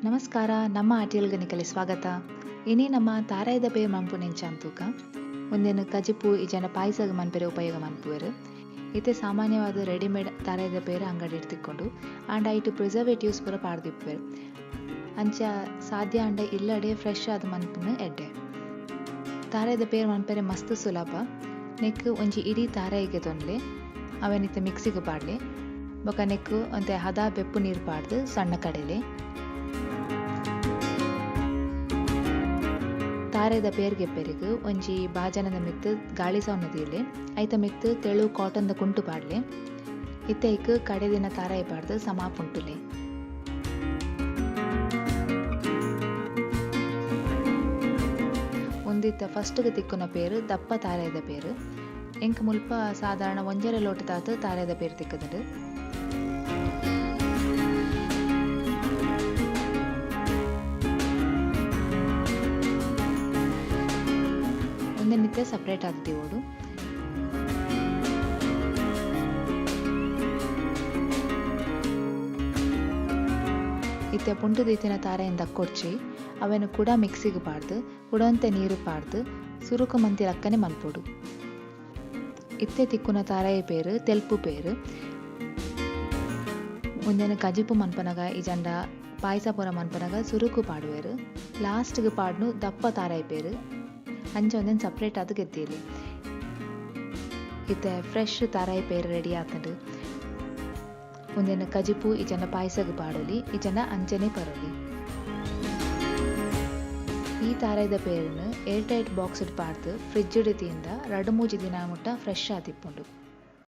ನಮಸ್ಕಾರ, ನಮ್ಮ ಆಟಿಯಲ್ಗ್ ನಿಕಲೆ ಸ್ವಾಗತ. ಇನಿ ನಮ್ಮ ತಾರಾಯಿದ ಪೇರ್ ಮನ್ಪುನೆಂಚ ತೂಕ. ಉಂದೆನ್ ಕಜಿಪು ಇಜ್ಜಂಡ ಪಾಯಸಗ್ ಮನ್ಪೆರೆ ಉಪಯೋಗ ಮನ್ಪುವೆರ್. ಇತ್ತೆ ಸಾಮಾನ್ಯವಾದ್ ರೆಡಿಮೇಡ್ ತಾರಾಯಿದ ಪೇರ್ ಅಂಗಡಿಡ್ ತಿಕ್ಕುಂಡು. ಆಂಡ ಐಟ್ ಪ್ರಿಸರ್ವೇಟಿವ್ಸ್ ಪೂರ ಪಾಡ್ದಿಪ್ಪುವೆರ್. ಅಂಚ ಸಾಧ್ಯ ಆಂಡ ಇಲ್ಲಡೆ ಫ್ರೆಶ್ ಆದ್ ಮನ್ಪುನ ಎಡ್ಡೆ. ತಾರಾಯಿದ ಪೇರ್ ಮನ್ಪೆರೆ ಮಸ್ತ್ ಸುಲಭ. ನೆಕ್ಕ್ ಒಂಜಿ ಇಡೀ ತಾರಾಯಿಗೆ ತೊನ್ಲೆ, ಅವೆನ್ ಇತ್ತೆ ಮಿಕ್ಸಿಗ್ ಪಾಡ್ಲೆ. ಬೊಕ ನೆಕ್ಕ್ ಒಂತೆ ಹದ ಬೆಪ್ಪು ನೀರ್ ಪಾಡ್ದ್ ಸಣ್ಣ ಕಡೆಲೆ. ತಾರೆದ ಪೇರ್ಗೆಪ್ಪೆರೆಗ್ ಒಂಜಿ ಬಾಜನದ ಮಿತ್ತ್ ಗಾಳಿ ಸೌನ ದೀಲೆ, ಐತ ಮಿತ್ತ್ ತೆಳು ಕಾಟನ್ ದ ಕುಂಟು ಪಾಡ್ಲೆ. ಇತ್ತೆ ಐಕ್ ಕಡೆದಿನ ತಾರಾಯಿ ಪಾಡ್ದ್ ಸಮ ಪುಂಟುಲೆ. ಉಂದಿತ್ತ ಫಸ್ಟ್ ಗ್ ತಿಕ್ಕುನ ಪೇರ್ ದಪ್ಪ ತಾರಾಯಿದ ಪೇರ್. ಎಂಕ್ ಮುಲ್ಪ ಸಾಧಾರಣ ಒಂಜರೆ ಲೋಟದಾತ್ ತಾರಾಯಿದ ಪೇರ್ ತಿಕ್ಕುದುಂಡು. ಉಂದೆನ್ ಇತ್ತೆ ಸಪರೇಟ್ ಆದ್ ದೀವೊಡು. ಇತ್ತೆ ಪುಂಟು ದೀತಿನ ತಾರಾಯಿನ್ ದಕ್ಕೊಡ್ಚಿ, ಅವೆನ್ ಕುಡ ಮಿಕ್ಸಿಗ್ ಪಾಡ್ದ್ ಕುಡೊಂತೆ ನೀರ್ ಪಾಡ್ದ್ ಸುರುಕು ಮಂತಿ ಲಕ್ಕನೆ ಮನ್ಪೊಡು. ಇತ್ತೆ ತಿಕ್ಕುನ ತಾರಾಯಿ ಪೇರ್ ತೆಲ್ಪು ಪೇರ್. ಉಂದೆನ್ ಕಜಿಪು ಮನ್ಪನಗ ಇಜ್ಜಂಡ ಪಾಯಸ ಪೂರ ಮನ್ಪನಗ ಸುರುಕು ಪಾಡುವೆರ್. ಲಾಸ್ಟ್ ಗ್ ಪಾಡ್ನು ದಪ್ಪ ತಾರಾಯಿ ಪೇರ್. ಅಂಚ ಉಂದೆನ್ ಸಪರೇಟ್ ಆದ್ ಗೆದ್ದಿಯೆಲಿ. ಇತ್ತೆ ಫ್ರೆಶ್ ತಾರಾಯಿ ಪೇರ್ ರೆಡಿ ಆತುಂಡು. ಉಂದೆನ್ ಕಜಿಪು ಇಜ್ಜಂಡ ಪಾಯಸಗ್ ಪಾಡೊಲಿ ಇಜ್ಜಂಡ ಅಂಚನೆ ಪರೊಲಿ. ಈ ತಾರಾಯಿದ ಪೇರ್ನ್ ಏರ್ ಟೈಟ್ ಬಾಕ್ಸ್ ಡ್ ಪಾಡ್ದ್ ಫ್ರಿಡ್ಜ್ ಡ್ ದೀಂಡ 2-3 ದಿನ ಮುಟ್ಟ ಫ್ರೆಶ್ ಆದಿಪ್ಪುಂಡು.